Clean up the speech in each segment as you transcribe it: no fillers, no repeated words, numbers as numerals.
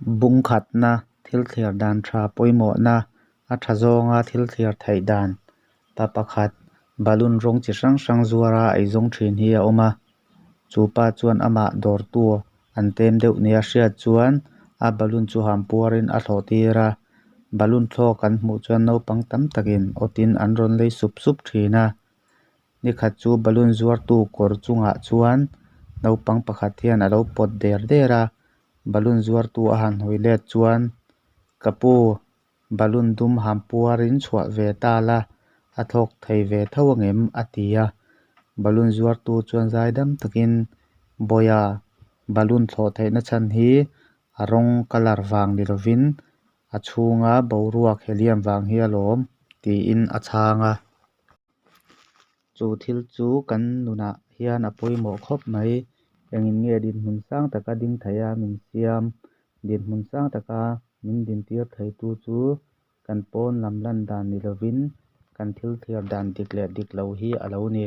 Bung khatna, thil thliar dan tha pawimawhna, a tha zawnga thil thliar theih dan pa pakhat balloon rawng chi hrang hrang zuara eizawng thin hi a awm a. Chu pa chuan amah dawrtu an tlem deuh nia hriat chuan a balloon chu ham puarin a thlawh tir a. Balloon thlawk an hmuh chuan naupang tam takin awtin an rawn lei sup sup thin a. Nikhat chu balloon zuartu kawr chungah chuan naupang pakhat hian a lo pawt der der a, balloon zuartu a han hawi let chuan Ka pu, balloon dum ham puarin chhuah ve ta la, a thlawk thei ve tho angem? a ti a. Balloon zuartu chuan zaidam takin Bawiha, balloon thlawh theihna chhan hi a rawng colour vang ni lovin a chhunga boruak helium vang hi alawm tiin a chhang a. Chu thil chu kan nunah hian a pawimawh khawp mai. Engin nge dinhmun sang taka ding theia min siam? Dinhmun sang taka min dintir theitu chu kan pawn lam lan dan ni lovin kan thil thliar dan dik leh dik lo hi a lo ni.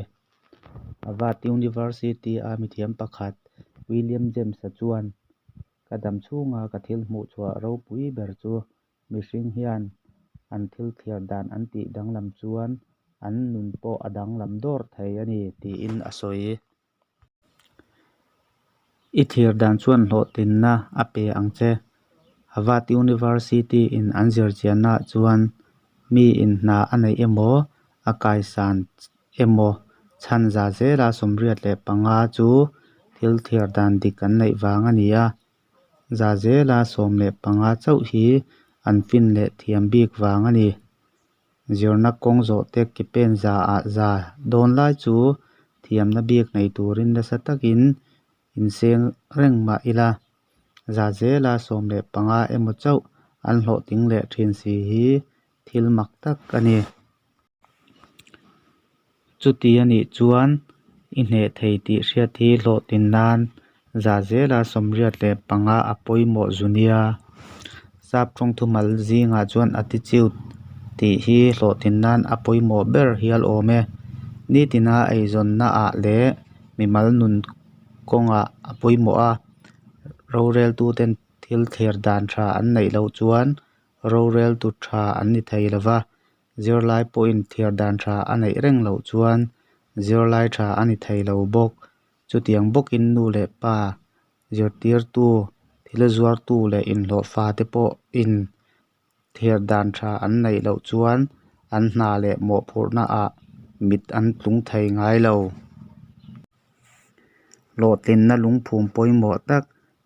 Harvard University-a mithiam pakhat William James-a chuan, Ka dam chhunga ka thil hmuh chhuah ropui ber chu Mihring hian an thil thliar dan an tih danglam chuan an nun pawh a danglam dawr thei a ni tiin a sawi. I thliar dan chuan hlawhtlinna a pe ang che. Harvard University in an zirchiannaah chuan miin hna a neih emaw, a kaisan emaw chhan za zela 85 chu thil thliar dan dik an neih vang a ni a. Za zela 15 chauh hi an fin leh thiam bik vang a ni. Zirna kawng zawhte ke pen za ah za dawn lai chu thiamna bik nei turin nasa takin inseng reng mah ila, za zela 15 emaw chauh an hlawhtling leh thin si hi thil mak tak a ni. Chuti a nih chuan i hneh thei tih hriat hi hlawhtlin nan za zela 85 a pawimawh zu nia. Sap tawng thumal zingah chuan attitude tih hi hlawhtlin nan a pawimawh ber hial awm e. Nitina eizawnna ah leh mimal nun kawngah a pawimawh a, roreltuten thil thlir dan tha an neih loh chuan roreltu tha an ni thei lova. Zirlai pawhin thiar dan tha a neih reng loh chuan zirlai tha a ni thei lo bawk. Chutiang bawkin nu leh pa, zirtirtu, thil zuartu leh inhlawhfa te pawhin thiar dan tha an neih loh chuan an hna leh mawhphurhna ah mit an tlung thei ngai lo. Hlawhtlinna lungphum pawimawh tak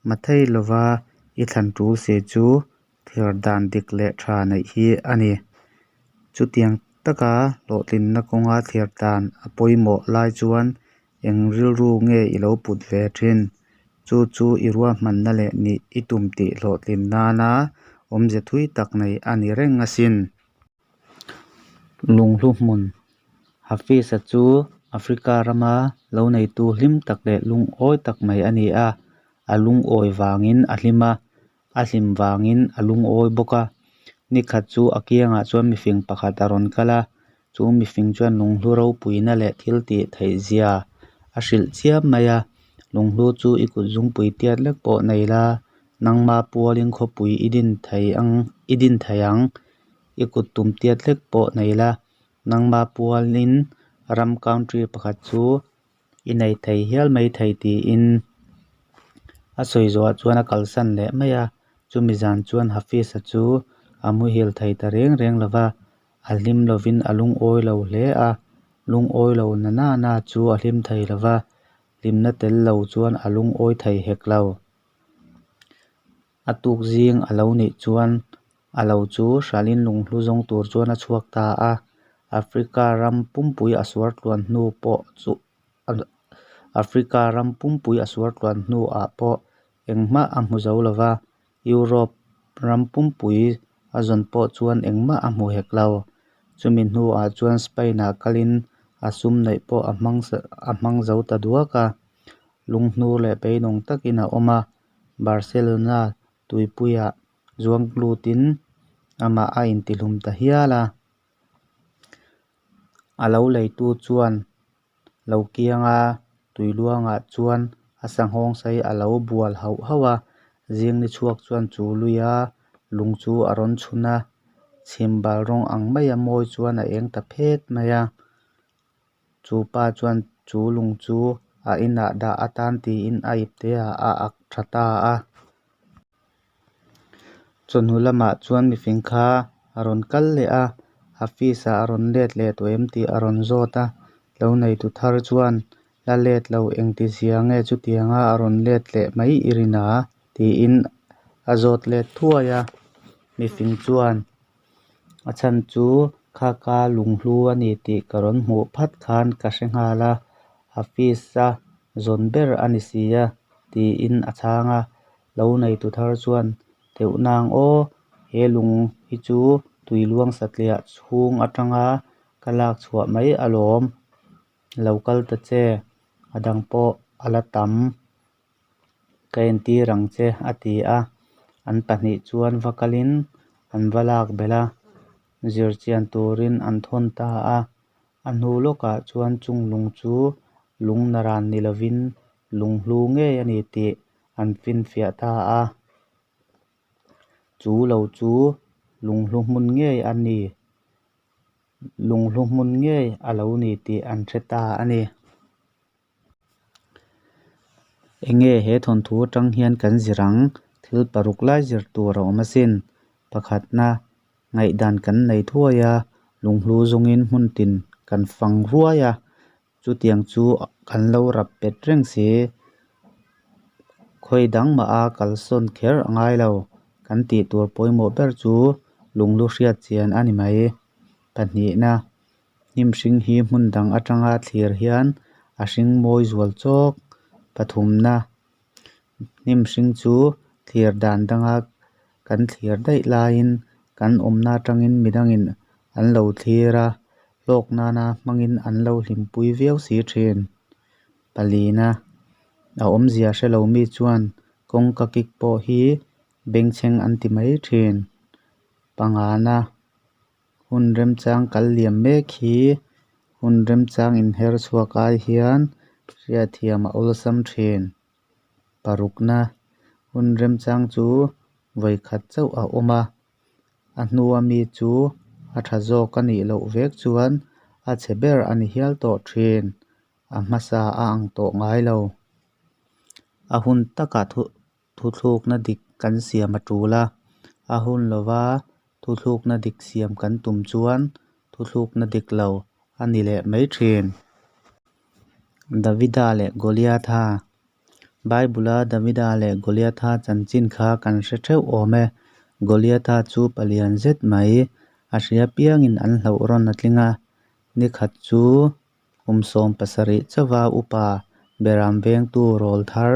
mathei lova i thlan tul si chu Thlir dan dik leh tha neih hi a ni. Chutiang taka hlawhtlinna kawnga thlir dan a pawimawh lai chuan eng rilru nge i lo put ve thin? Chu chu i ruahmanna leh nih i tum tih hlawhtlin nana awmze thui tak nei a ni reng asin. Lunghlu hmun Hafiz-a chu Africa rama lo neitu hlim tak leh lungawi tak mai a ni a, a lungawi vangin a hlim a, a hlim vangin a lungawi bawk a. Nikhat chu a kiangah chuan mifing pakhat a rawn kal a, chu mifing chuan lunghlu ropuina leh thil tih theih zia a hrilh chiam mai a, lunghlu chu i kut zungpui tiat lek pawh nei la, nangma pualin khawpui i din thei ang i din thei ang, i kut tum tiat lek pawh nei la, nangma pualin ram country pakhat chu i nei thei hial mai thei tiin a sawi zawhah chuan a kalsan leh mai a, chumi zan chuan Hafiz-a chu a muhil thei ta reng reng lo va, a hlim lovin a lungawi lo hle a, lungawi lo na na na chu a hlim thei lo va, hlimna tel lo chuan a lungawi thei hek lo. A tuk zing a lo nih chuan a lo chu Hralin lunghlu zawng tur chuan a chhuak ta a. Africa ram pumpui a suar tluan hnu pawh chu Africa ram pumpui a suar tluan hnuah pawh engmah a hmu zo lo va, Europe ram pumpui a zawn pawh chuan engmah a hmu hek lo. Chumi hnuah chuan Spain-ah kalin a sum neih pawh a hmang a hmang zo ta duak a, lunghnur leh beidawng takin a awm a. Barcelona tuipuiah zuang lutin amah a intihlum ta hial a. A lo leitu chuan lo kianga tuiluangah chuan a sanghawng sei a lo bual hauh hauh a. Zing ni chhuak chuan chu luia lung chu a rawn chhun a, chhimbal rawng ang maia mawi chuan a eng ta phet mai a. Chu pa chuan chu lung chu a inah dah atan tiin a ipte ah a ak tha ta a. Chawhnu lamah chuan mifing kha a rawn kal leh a, Hafiz ah a rawn let leh tawh em tih a rawn zawt a. Lo neitu thar chuan, La let lo engti zia nge chutianga a rawn let leh mai i rin a? tiin a zawt let thuai a. Mifing chuan, A chhan chu kha ka lunghlu a ni tih ka rawn hmuh phat khan ka hre nghal a, Hafiz-a zawn ber a ni si a, tiin a chhang a. Lo neitu thar chuan, Teuh nang aw, he lung hi chu tui luang satliah chhung atanga ka lak chhuah mai alawm. Lo kal ta che, a dang pawh a la tam. Ka entir ang che, a ti a. An pahnih chuan va kalin an va lak belh a, zirchian turin an thawn ta a. A hnu lawkah chuan chung lung chu lung naran ni lovin lung hlu ngei a ni tih an finfiah ta a. Chu lo chu lunghlu hmun ngei a ni. Lunghlu hmun ngei a lo ni tih an hre ta a ni. Enge he thawnthu atang hian kan zir ang? Thil paruk lai zir tur a awm asin. Pakhatna, ngaihdan kan nei thuai a, lunghlu zawngin hmun tin kan fang ruai a, chutiang chu kan lo rap pet reng si. Khawi dang mah a kalsawn kher a ngai lo. Kan tih tur pawimawh ber chu lunghlu hriat chian a ni mai. Pahnihna. Hnim hring hi hmun dang atanga thlir hian a hring mawi zual chawk. Pathumna hnim hring chu thlir dan danga kan thlir daih laiin kan awmna atangin midangin an lo thlir a, hlawk nana hmangin an lo hlimpui viau si thin. Palina a awmzia hre lo mi chuan kawngka kik pawh hi bengchheng an ti mai thin. Pangana. Hun remchang kal liam mek hi hun remchang inher chhuak ai hian hriatthiam a awlsam thin. Parukna, hun remchang chu vawikhat chauh a awm a, a hnua mi chu a tha zawk a nih loh vek chuan a chhe ber a ni hial tawh thin, a hmasa a ang tawh ngai lo. A hun takah thu. Thuthlukna dik kan siam a tul a, a hun lova thuthlukna dik siam kan tum chuan thuthlukna dik lo a ni leh mai thin. Davida leh Goliatha Bible-a Davida leh Goliatha chanchin kha kan hre theuh awm e. Goliatha chu palian zet mai, a hria piangin an hlauh rawn a tling a. Ni khat chu Kum 17 chauha upa Beram vengtu rawl thar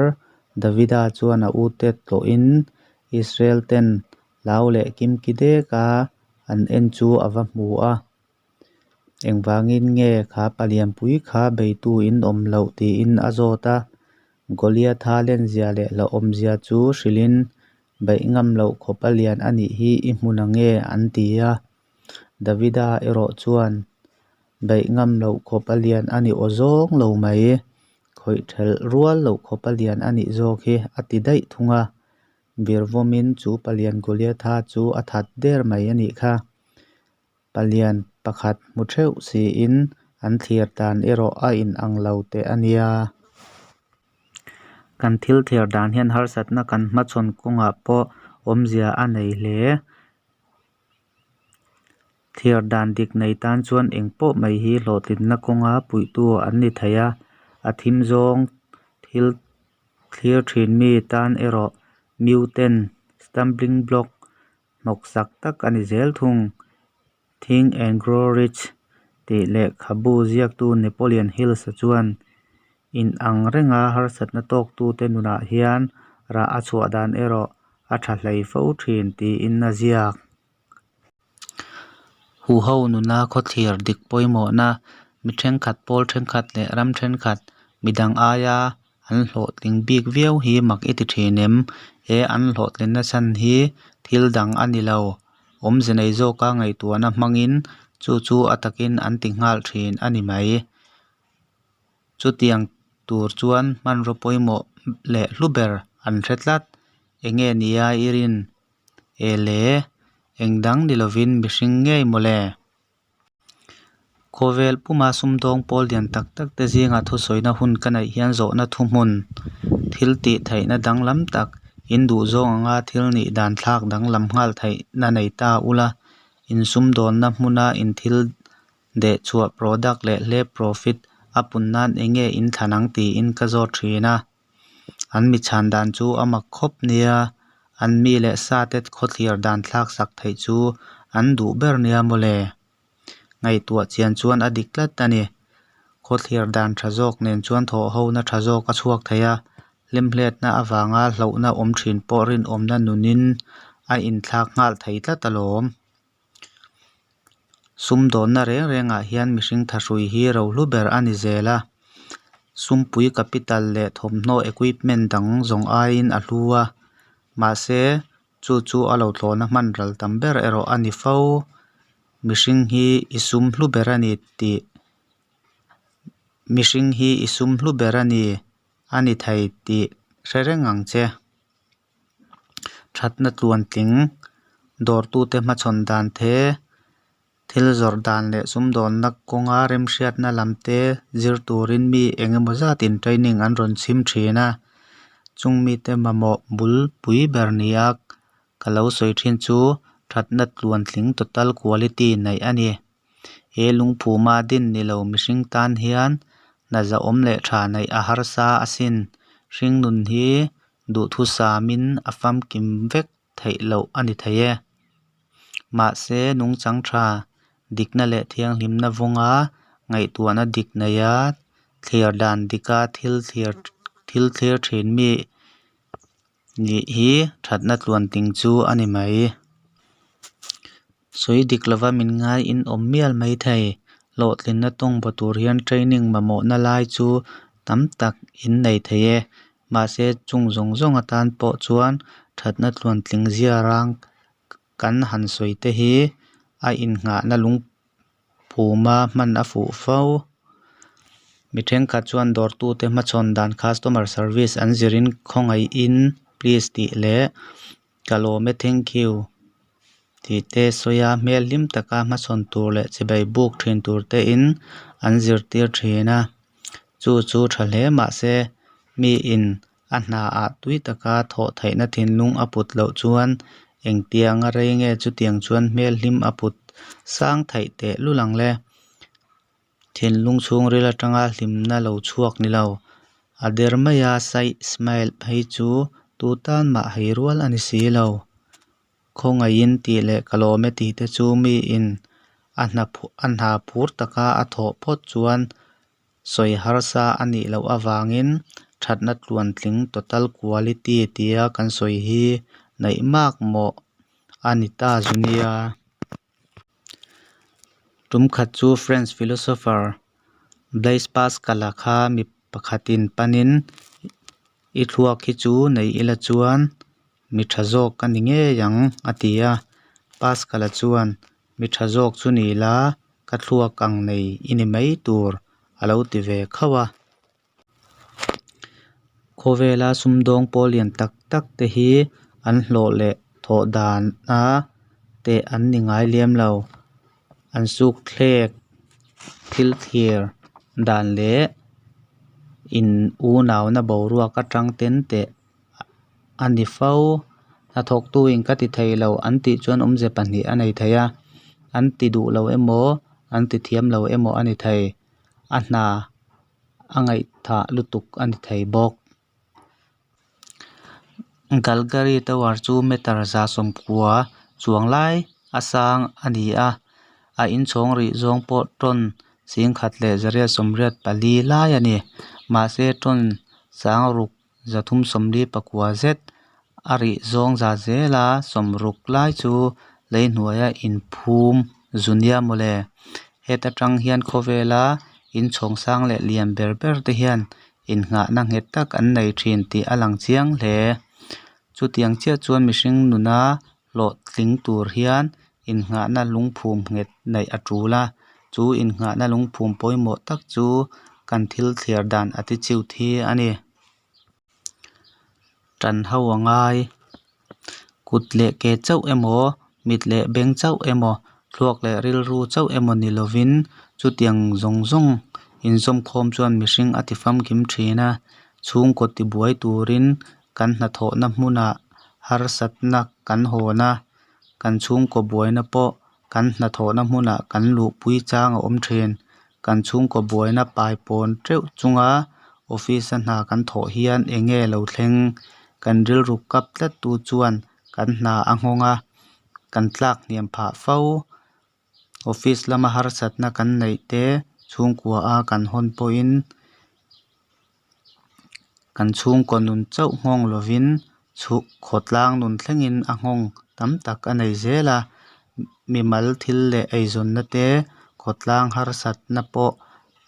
Davida chuan a ute tlawhin Israel ten hlau leh kimki deka an en chu a va hmu a. Engvangin nge kha palianpui kha beitu in awm loh tiin a zawt a. Goliatha lenzia leh hlauhawmzia chu hrilhin beih ngam loh khawp a lian a nih hi i hmu na nge an ti a. Davida erawh chuan Beih ngam loh khawp a lian a ni aw zawng lo mai, khawih thelh rual loh khawp a lian a nih zawk hi a ti daih thung a. Virvawmin chu palian Goliatha chu a that der mai a nih kha. Palian pakhat hmu theuh siin an thlir dan erawh a inang lo teh a nia. Kan thil thlir dan hian harsatna kan hmachhawn kawngah pawh awmzia a nei hle. Thlir dan dik nei tan chuan eng pawh mai hi hlawhtlinna kawnga puihtu an ni thei a, a thim zawng thil thlir thin mi tan erawh mutant stumbling block hnawksak tak a ni zel thung. Think and Grow Rich tih lehkhabu ziaktu Napoleon Hills-a chuan inang renga harsatna tawktute nunah hian rah a chhuah dan erawh a tha hlei fo thin tiin a ziak. Huho nuna khawthlir dik pawimawhna, mi thenkhat pawl thenkhat leh ram thenkhat midang aia an hlawhtling bik viau hi mak i ti thin em? He an hlawhtlinna chhan hi thil dang a ni lo. Awmze nei zawka ngaihtuahna hmangin chu chu a takin an ti nghal thin a ni mai. Chutiang tur chuan hmanraw pawimawh leh hlu ber an hre tlat. Enge nia i rin? E le, eng dang ni lovin mihring ngei mawle. Khawvel puma sumdawng pawl lian tak tak te zinga thusawina hun ka neih hian zawhna thuhmun, thil tih theihna danglam tak, in duhzawng anga thil nih dan thlak danglam nghal theihna nei ta ula, in sumdawnna hmuna in thil dehchhuah product leh hlep profit a pun nan enge in thlan ang tiin ka zawt thin a. An mi chhan dan chu a mak khawp nia, an mi leh sa te khawthlir dan thlak sak theih chu an duh ber nia mawle. Ngaihtuah chian chuan a dik tlat a ni. Khawthlir dan tha zawk nen chuan thawhhona tha zawk a chhuak thei a, hlimhletna avanga hlauhna awm thin pawh rinawmna nunin a inthlak nghal thei tlat alawm. Sumdawnna reng rengah hian mihring thahrui hi rohlu ber a ni zel a, sumpui capital leh thawmhnaw equipment dang zawng aiin a hlu a, mahse chu chu a lo thlawhna hman ral tam ber erawh a ni fo. Mihring hi i sum hlu ber a ni tih mihring hi i sum hlu ber a ni a ni thei tih hre reng ang che. Thatna tluantling dawrtute hmachhawn dan te, thil zawrh dan leh sumdawnna kawnga remhriatna lam te zir turin mi eng emaw zatin training an rawn chhim thin a. Chung mite mamawh bul pui ber nia ka lo sawi thin chu thatna tluantling total quality neih a ni. He lungphuma din ni lo mihring tan hian hna zahawm leh tha neih a harsa asin. Hringnun hi duhthusamin a famkim vek theih loh a ni thei e. Mahse, nungchang tha, dikna leh thianghlimna vawnga ngaihtuahna dik neia thlir dan dika thil thlir thil thlir thin mi nih hi thatna tluanting chu a ni mai. Sawi dik lova min ngai in awm mial mai thei. Hlawhtlinna tawng baw tur hian training mamawhna lai chu tam tak in nei thei e. Mahse, chung zawng zawng atan pawh chuan thatna tluantling zia rang kan han sawi te hi a innghahna lungphuma hman a fuh fo. Mi thenkhat chuan dawrtute hmachhawn dan customer service an zirin khawngaihin please tih leh Ka lawm e thank you tih te sawi a hmel hlim taka hmachhawn tur leh chibai buk thin tur te in an zirtir thin a chu chu tha hle mahse mi in a hna ah tui taka thawh theihna thinlung a put loh chuan engtianga rei nge chutiang chuan hmel hlim a put sang theih teh lul ang le. Thinlung chhungril atanga hlimna lo chhuak ni lo. A der maia saih smile phei chu tu tan mah hei rual a ni si lo. Khawngaihin tih leh ka lawm e tih te chu miin a hna a hna phur taka a thawh phawt chuan sawi harsa a nih loh avangin thatna tluantling total quality tia kan sawi hi neih mak mawh a ni ta zu nia. Tum khat chu French philosopher Blaise Pascal-a kha mi pakhatin panin i thluak hi chu nei ila chuan mi tha zawk ka ni ngei ang a ti a. Pascal-a chuan mi tha zawk chu ni la ka thluak ang nei i ni mai tur a lo ti ve khauh a. Khawvela sumdawng pawl lian tak tak te hi an hlawh leh thawh dana teh an ni ngai lem lo. An suk thlek thil thlir dan leh in unauna boruak atang ten teh a ni fo. Hnathawktuin ka ti thei lo an tih chuan awmze pahnih a nei thei a, an ti duh lo emaw an ti thiam lo emaw a ni thei. A hna a ngaihthah lutuk a ni thei bawk. Calgary Tower chu meter 190 chuang lai a sang a ni a, a inchhawng rih zawng pawh ton 1884 lai a ni. Mahse ton 6339 zet a rih zawng za zela 60 lai chu lei hnuaia inphum zu nia mawle. Heta tang hian khawvela inchhawng sang leh lian ber ber te hian innghahna nghet tak an nei thin tih a lang chiang hle. Chutiang chiah chuan mihring nuna hlawhtling tur hian innghahna lungphum nghet neih a tul a, chu innghahna lungphum pawimawh tak chu kan thil thliar dan attitude hi a ni. Tan ho a ngai. Kut leh ke chauh emaw, mit leh beng chauh emaw, thluak leh rilru chauh emaw ni lovin chutiang zawng zawng inzawmkhawm chuan mihring a tifamkim thin a. Chhungkaw tibuai turin kan hnathawhna hmunah harsatna kan hawn a, kan chhungkaw buaina pawh kan hnathawhna hmunah kan luhpui chang a awm thin. Kan chhungkaw buaina paipawn teuh chunga office-a hna kan thawh hian eng nge lo thleng? Kan rilru kap tlattu chuan kan hna a nghawng a, kan tlak hniam phah fo. Office lama harsatna kan neih te chhungkua a kan hawn pawhin kan chhungkaw nun chauh nghawng lovin chhu khawtlang nun thlengin a nghawng tam tak a nei zel a. Mimal thil leh eizawnna te khawtlang harsatna pawh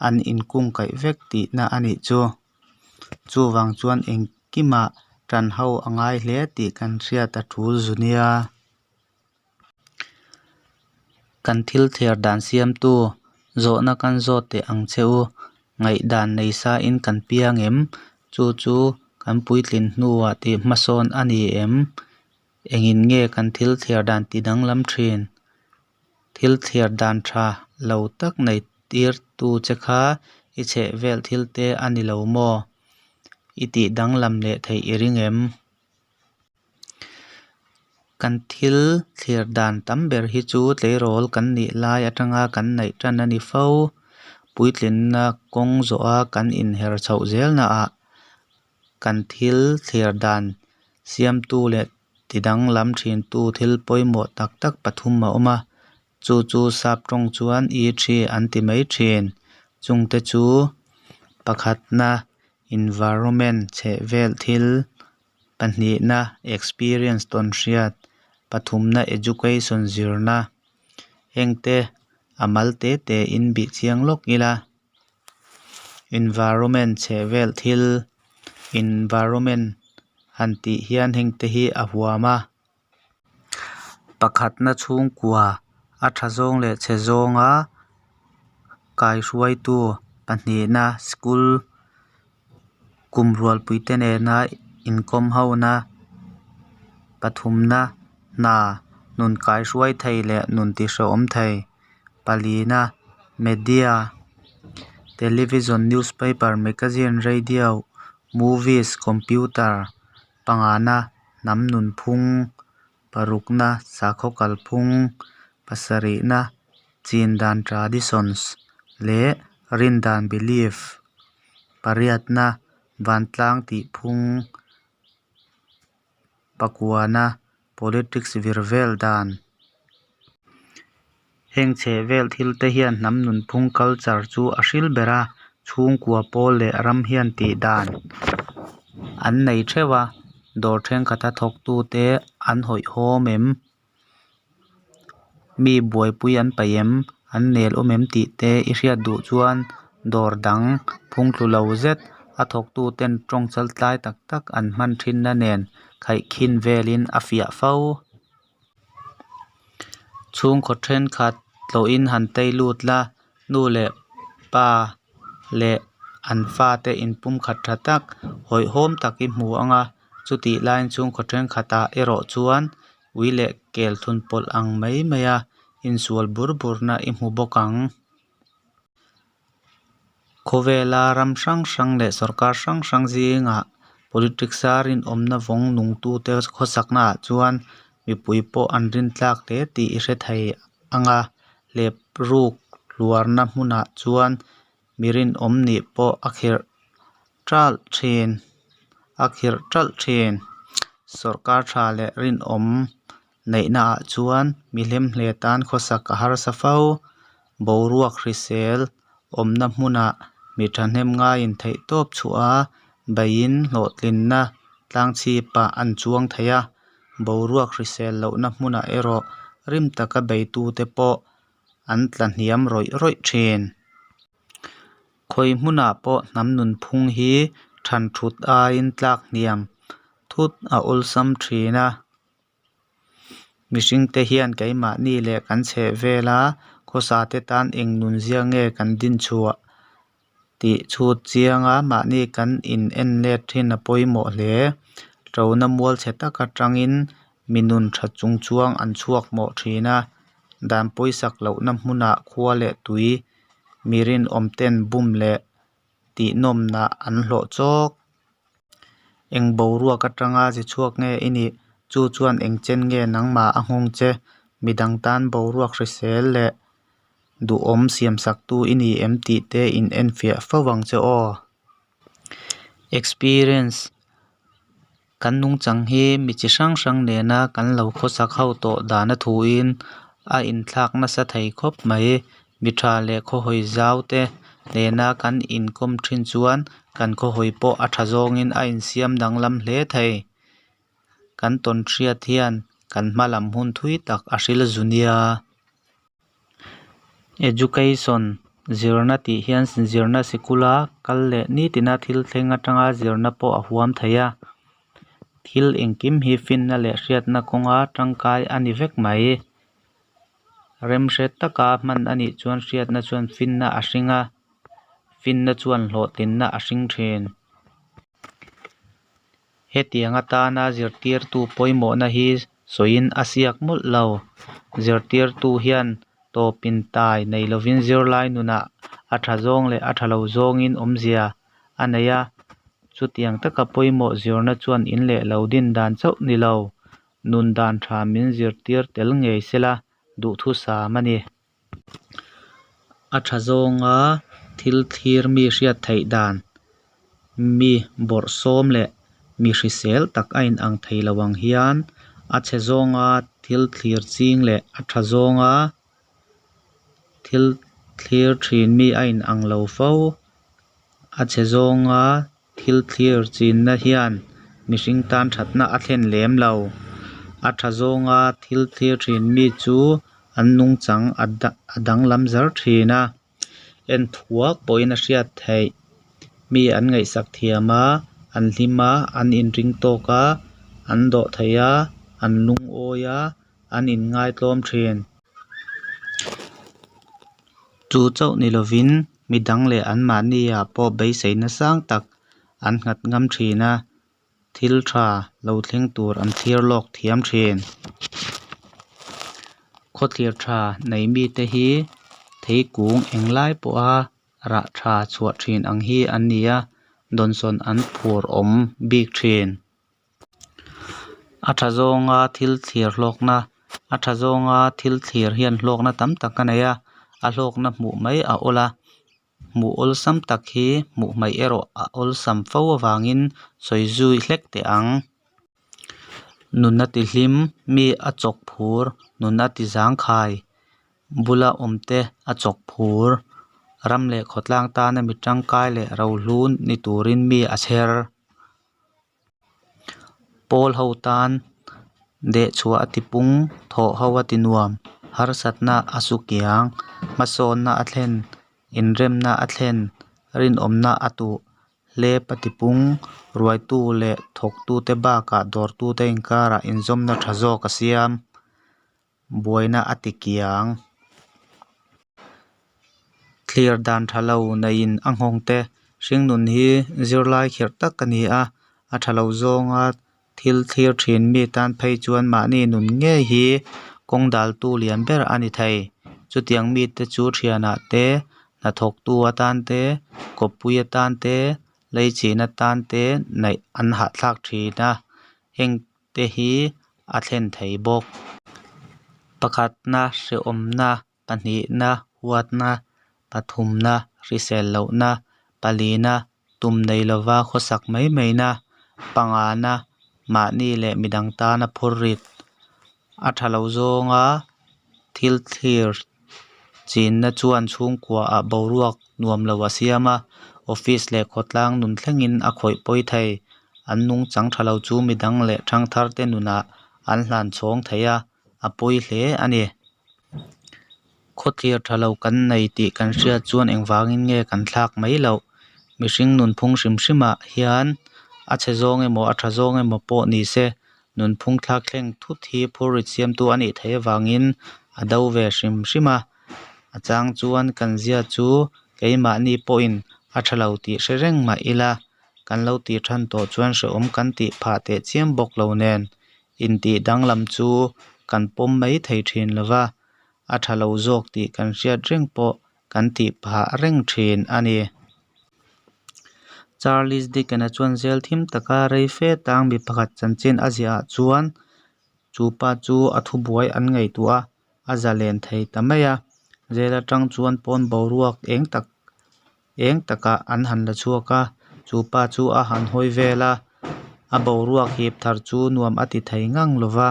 an inkungkaih vek tihna a nih chu. Chuvang chuan engkimah tan ho a ngai hle tih kan hriat a tul zu nia. Kan thil thliar dan siamtu zawhna kan zawt teh ang che u. Ngaihdan nei sain kan piang em? Chu chu kan puitlin hnuah tih hmasawn a ni em? Engin nge kan thil thliar dan ti danglam thin? Thil thliar dan tha lo tak nei tirtu che kha i chhehvel thil te a ni lo maw? I tih danglam leh theih i ring em? Kan thil thlir dan tam ber hi chu tleirawl kan nih lai atanga kan neih tan a ni fo. Puitlinna kawng zawha kan inher chhoh zelnaah kan thil thlir dan siamtu leh tidanglam thintu thil pawimawh tak tak pathum a awm a. Chu chu sap tawng chuan i thi an ti mai thin. Chungte chu pakhatna environment chhehvel thil, pahnihna experience tawnhriat, pathumna education zirna. Hengte a mal te te in bih chiang lawk ila. Environment chhehvel thil environment han tih hian hengte hi a huam a. Pakhatna chhungkua a tha zawng leh chhe zawnga kaihruaitu pahnihna school kum rualpuite nena inkawm hona pathumna hna nun kaihruai thei leh nun tihhrehawm thei palina media television newspaper magazine radio movies computer pangana hnam nunphung parukna sakhaw kalphung pasarihna chin dan traditions leh rindan belief pariatna vantlang tihphung pakuana politics vir vel dan. Heng chhehvel thil te hian hnam nunphung culture chu a hril ber a, chhungkua pawl leh ram hian tih dan an nei theuh a, dawr thenkhat a thawktu te an hawihhawm em? Mi buaipui an paih em? An nel awm em tih te i hriat duh chuan dawr dang phung tlu lo zet a thawktu ten tawng chal tlai tak tak an hman thinna nen khaihkhin velin a fiah fo. Chhungkaw thenkhat tlawhin han tei lut la, nu leh pa leh an fate inpumkhat tha tak, hawihhawm tak i hmu ang a, chutih laiin chhungkaw thenkhatah erawh chuan ui leh kel thun pawlh ang mai maia insual bur burna i hmu bawk ang. Khawvela ram hrang hrang leh sorkar hrang hrang zingah politics-a rinawmna vawng nungtute khawsaknaah chuan mipui pawh an rintlak hle tih i hre thei ang a, hlep ruk hluarna hmunah chuan mi rinawm nih pawh a khirh ṭalh ṭhin a khirh ṭalh ṭhin. Sorkar ṭha leh rinawm neihnaah chuan mi hlemhle tan khawsak a harsa fo. Boruak hrisel awmna hmunah mi thahnem ngaiin theihtawp chhuah a, beiin hlawhtlinna tlangchhipah an chuang thei a. Boruak hrisel lohna hmunah erawh rim taka beitute pawh an tla hniam rawih rawih thin. Khawi hmunah pawh hnam nunphung hi than thut aiin tlak hniam thut a awlsam thin a. Mihringte hian keimahni leh kan chheh vela khawsate tan eng nunzia nge kan dinchhuah tih chhut chianga mahni kan in en let thin a pawimawh hle. Ṭona mual chhe tak atangin Mi nun tha chungchuang an chhuak mawh thin a, dan pawisak lohna hmunah khua leh tui mi rinawm ten bum leh tihnawmnah an hlawh chawk. Eng boruak atanga zi chhuak nge i nih? Chu chuan eng chen nge nangmah a nghawng che? Midang tan boruak hrisel leh duhawm siamsaktu i ni em tih te in enfiah fo ang che aw. Experience Kan nungchang hi mi chi hrang hrang nena kan lo khawsak ho tawh dan a thuin a inthlak nasa thei khawp mai. Mi tha leh khawhawi zau te nena kan inkawm thin chuan kan khawhawi pawh a tha zawngin a insiam danglam hle thei. Kan tawnhriat hian kan hma lam hun thui tak a hril zu nia. Education, Zirna tih hian zirna sikula kal leh nitina thil thleng atanga zirna pawh a huam thei a. Thil engkim hi finna leh hriatna kawnga tangkai a ni vek mai. Remhre taka hman a nih chuan hriatna chuan finna a hring a, finna chuan hlawhtlinna a hring thin. Hetiang atana zirtirtu pawimawhna hi sawiin a siak mawlh lo. Zirtirtu hian tawpin tai nei lovin zirlai nunah a tha zawng leh a tha lo zawngin awmzia a nei a. Chutiang taka pawimawh zirna chuan in leh lo din dan chauh ni lo, nun dan tha min zirtir tel ngei sela duhthusam a ni. A tha zawnga thil thlir mi hriat theih dan, mi bawrhsawm leh mi hrisel tak a inang thei lo ang hian a chhe zawnga thil thlir ching leh a tha zawnga thil thlir thin mi a inang lo fo. A chhe zawnga Thil thlir chinna hian mihring tan thatna a thlen lem lo. A tha zawnga thil thlir thin mi chu an nungchang a danglam zar thin a, en thuak pawhin a hriat theih. Mi an ngaihsak thiam a, an hlim a, an inring tawk a, an dawh thei a, an lungawi a, an inngaitlawm thin. Chu chauh ni lovin midang leh anmahniah pawh beiseina sang tak an nghat ngam thin a, thil tha lo thleng tur an thlir lawk thiam thin. Khawthlir tha nei mite hi theikung englai pawha rah tha chhuah thin ang hi an ni a, dawnsawn an phur awm bik thin. A tha zawnga thil thlir hlawkna a tha zawnga thil thlir hian hlawkna tam tak a nei a a hlawkna hmuh mai a awl a hmuh awlsam tak hi hmuh hmaih erawh a awlsam fo avangin sawi zui hlek teh ang. Nun a ti hlim mi a chawk phur nun a ti zangkhai bula awmte a chawk phur ram leh khawtlang tana mi tangkai leh rohlu ni turin mi a chher. Pawl ho tan deh chhuah a ti pung, thawh ho a ti nuam, harsatna a su kiang, hmasawnna a thlen, inremna a thlen, rinawmna a tuh, hlep a ti pung, ruaitu leh thawktute bakah dawrtute inkarah inzawmna tha zawk a siam, buaina a ti kiang. Thlir dan tha lo neiin a nghawng te hringnun hi zirlai khirh tak a ni a, a tha lo zawnga thil thlir thin mi tan phei chuan mahni nun ngei hi kawng daltu lian ber a ni thei. Chutiang mite chu thianah te, hnathawktu atan te, kawppui atan te, leichhin atan te neih an hahthlak thin a, heng te hi a thlen thei bawk. Pakhatna hrehawmna, pahnihna huatna, pathumna hrisel lohna, palina tum nei lova khawsak mai maina, pangana mahni leh midang tana phurrit a tha lo zawnga thil thlir chinna chuan chhungkuaah boruak nuam lo a siam a, office leh khawtlang nun thlengin a khawih pawi thei. An nungchang tha lo chu midang leh thangthar te nunah an hlan chhawng thei a, a pawi hle a ni. Khawthlir tha lo kan nei tih kan hriat chuan engvangin nge kan thlak mai loh? Mihring nunphung hrim hrimah hian a chhe zawng emaw a tha zawng emaw pawh ni se, nunphung thlak thleng thut hi phurrit siamtu a nih theih avangin a do ve hrim hrim a. A chang chuan kan zia chu keimahni pawhin a tha lo tih hre reng mah ila, kan lo tih than tawh chuan hrehawm kan tih phah teh chiam bawk lo nen. Intih danglam chu kan pawm mai thei thin lo va, a tha lo zawk tih kan hriat reng pawh kan tih phah reng thin a ni. Charles Dickens-a chuan zel thim taka rei fe tang mi pakhat chanchin a ziahah chuan chu pa chu a thubuai an ngaihtuah a, a zalen thei ta mai a. Zel atang chuan pawn boruak eng tak eng takah an han la chhuak a, chu pa chu a han hawi vel a, a boruak hip thar chu nuam a ti thei ngang lo va,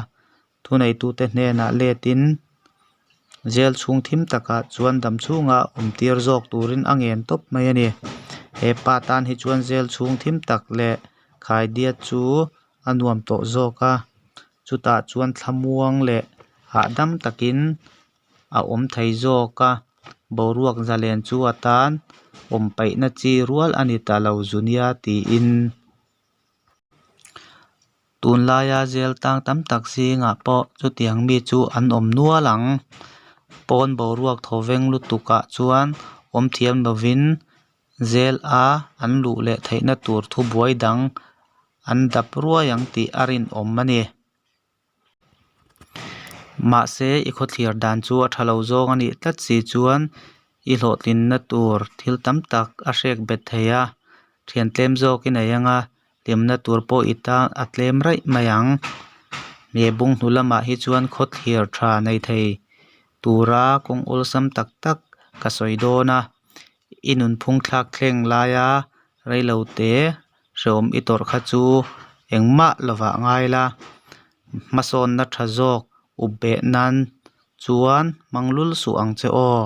thuneitute hnenah letin Zel chhung thim takah chuan dam chhunga awm tir zawk turin a ngen tawp mai a ni. He pa tan hi chuan zel chhung thim tak leh khaidiat chu a nuam tawh zawk a, chutah chuan thlamuang leh hahdam takin a awm thei zawk a, boruak zalen chu a tan awm paihna chi rual a ni ta lo zu nia tiin. Tunlaia zel tang tam tak zingah pawh chutiang mi chu an awm nual ang. Pawn boruak thawveng lutukah chuan awm thiam lovin zel a an luh leh theihna tur thubuai dang an dap ruai ang tih a rinawm a ni. Mahse, i khawthlir dan chu a tha lo zawng a nih tlat si chuan i hlawhtlinna tur thil tam tak a hrek bet thei a, thian tlem zawk i nei ang a, hlimna tur pawh i tan a tlem raih mai ang. He bung hnu lamah hi chuan khawthlir tha nei thei tura kawng awlsam tak tak ka sawi dawn a, i nunphung thlak thleng laia reilote Hreawm i tawrh kha chu engmah lovah ngai la, hmasawnna tha zawk up beh nan chuan hmang lul suh ang che aw.